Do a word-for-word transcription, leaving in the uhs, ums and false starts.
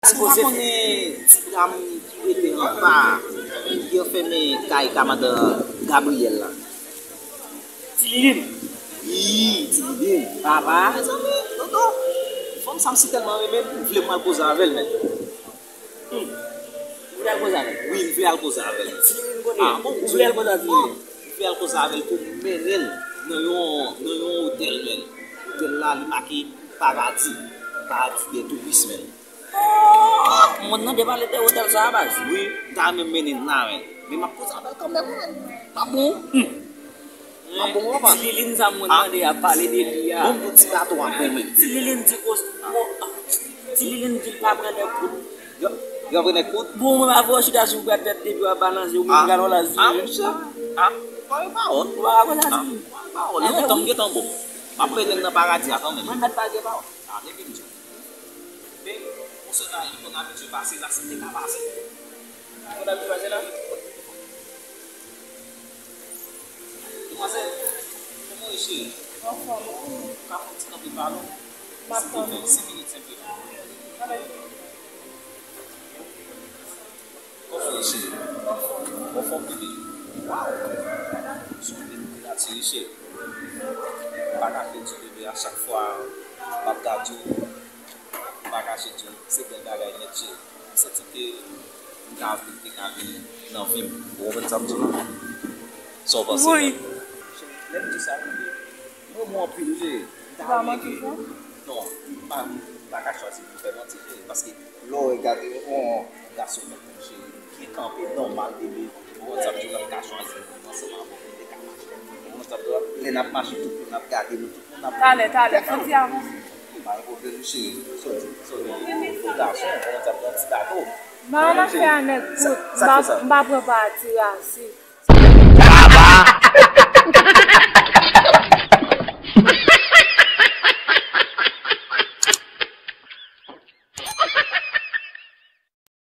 Èske w pa konnen ti Bram ki rete anba, ki anfèmen kay ka madan Gabriyèl la? Ti Lilin. Wi, Ti Lilin. Papa. Mezanmi, tonton, fanm sa m si tèlman renmen l, m vle m al koze avè l, men. Hmm. Ou vle al koze avè l? Wi, m vle al koze avè l. Ti Lilin konnen. Ah, bon, ou vle al koze avè l? M vle al koze avè l pou m mennen l nan yon, nan yon otèl, men. Otèl la, li make paradi. Paradi dè touris, men. Oh, mwen tande pale de otèl sa a, baz. Wi, m ta renmen mennen l la, men. Men m ap koze avè l kanmenm, men. M ap bon. Hmm. M ap bon, papa. Ti Lilin sa mwen tande ap pale de li a. Bon, bon, ti gato a, men, men. Ti Lilin di kos-, mo-, Ti Lilin di l pa pran nèg kout. Yo, yo pran nèg kout? Bon, mwen pa vè w chita sou bra tèt epi w ap balanse, ou menm gade w la, Ti Lilin. Ah, monchè. Ah, pale pawòl. Ou pa ka konn sa, Ti Lilin. Pale pawòl. Yo gentan, m gentan bon. M ap mennen l nan paradi a kanmenm. Mwen mèt pa gen pawòl. Ah, depi m di w. Men, yon sèl bagay m konn abitye pase la, si m te ka pase. M konn abitye pase la. Demwazèl, kòman w ye, cheri? Anfòm, wi. Ou ka fè yon ti kanpe pale w? M ap tann ou. Silvouplè, senk minit senpleman. Kòman w ye, cheri? Anfòm. Anfòm, bebe? Waw! Ou se yon bèl kreati, wi, cheri. M pa ka kredi, bebe, a chak fwa m ap gade w, m pa kache di w, se bèl bagay nèt, cheri. M santi ke m ka vin te ka vin nan vi m. Ou konprann sa m di w la? Sa w panse, menm? Lè m di sa, tande, m renmen w anpil, wi, cheri. M ta renmen ke, non, m pa, m pa ka chwazi pou fè manti, cheri, paske lè w gade yon gason tankou m, cheri, byen kanpe, nòmal, bebe, ou konprann sa m di w la, m ka chwazi ansanm avè w, m te ka mache. Ou konprann sa m di w la? Lè n ap mache, tout moun ap gade nou, tout moun ap... Talè, talè, soti avanse. Pa gen pwoblèm, cheri. Soti, soti. Yon gason, yon ti gato. Ba w nan fè a nèg kout. M pa pran pa a ti rasi. Baba!